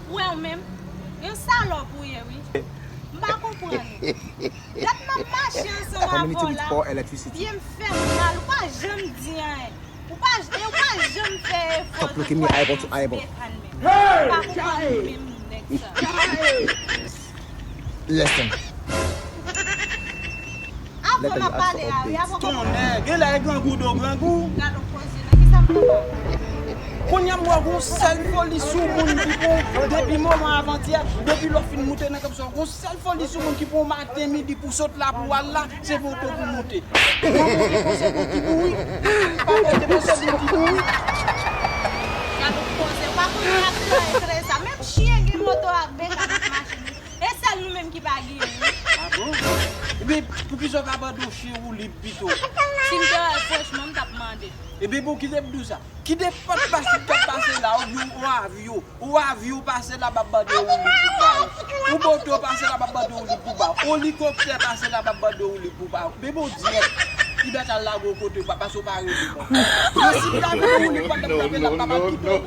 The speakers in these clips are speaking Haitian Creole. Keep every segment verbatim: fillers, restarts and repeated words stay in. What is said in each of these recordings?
Ou wè ou menm, yon salòp ou ye wi. M pa konprann ou. Dat m ap mache ansanm avè w la, pye m fè m mal, ou pa janm di anyen. Ou pa, e ou pa janm fè efò. Stop looking me eyeball to eyeball. Hey! Hey! Listen. Avan n ap pale a wi, avan kòmanse. Tonnè, genlè e grangou do grangou. Gad on koze, nan kisa m pran? Kounye a m wè gon sèl foli sou moun ki pou, depi moman avantyè, depi lè w fin moute nan kòb sa, gon sèl foli sou moun ki pou maten, midi, pou sot la, pou al la, se pou oto pou moute. Mwen monte pou se pou ki pou wi. Pa monte pou se pou ki pou wi. Gad on koze, ou pa konn ap trè, trè sa. Menm chyen gen moto ak beka ak machin. E sèl nou menm ki pa gen wi. Ah bon? Ebyen, poukisa w pa mande yon chyen woulib pito? Si m te wè l, franchman, m t ap mande. Ebyen, bon, kite m di w sa. Kite pòt machin k ap pase la, ou, ou avyon, ou avyon pase la, m ap mande yon woulib pou ba ou. Ou moto pase la, m ap mande yon woulib pou ba ou. Elikoptè pase la, m ap mande yon woulib pou ba ou. Men bon, dirèk, li mèt al lage w kote, pa, paske w pa rele mwen. Men si m ta vin yon woulib pandan m t ap fè la, m pa pral kite w.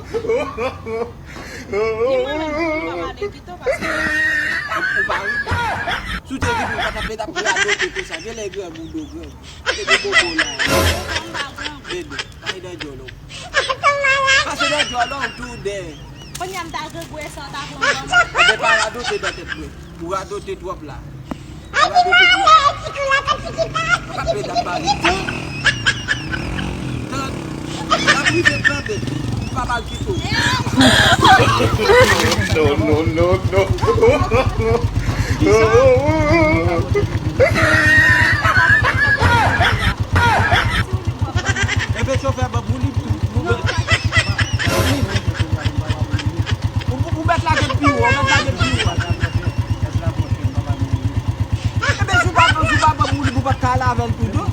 Ni mwen menm tou, m pa pale kite w paske ou pa ri. Si w te ri, ou pa t ap met ap radote konsa. Genlè grangou do grangou. Te gen bobo la. Bobo m pa grangou. Bebe, pase nan djòlò. Pase nan djòlò, ou tou dè. Kounye a m ta grangou e sa w ta pran ban mwen. Ebyen, pa radote nan tèt mwen. Ou radote twòp la. Ou radote twòp. Ou pa t mèt ap pale. Tan, tan, l ap rive tande. Ou pa mal kite w. No, no, no, no. Enben, chofè, ban m woulib tou. Ou, ou mèt lage l pi wo, ou mèt lage l pi wo. Enben, si w pa, si w pa ban m woulib, ou pa t ka al avè l tou, tou.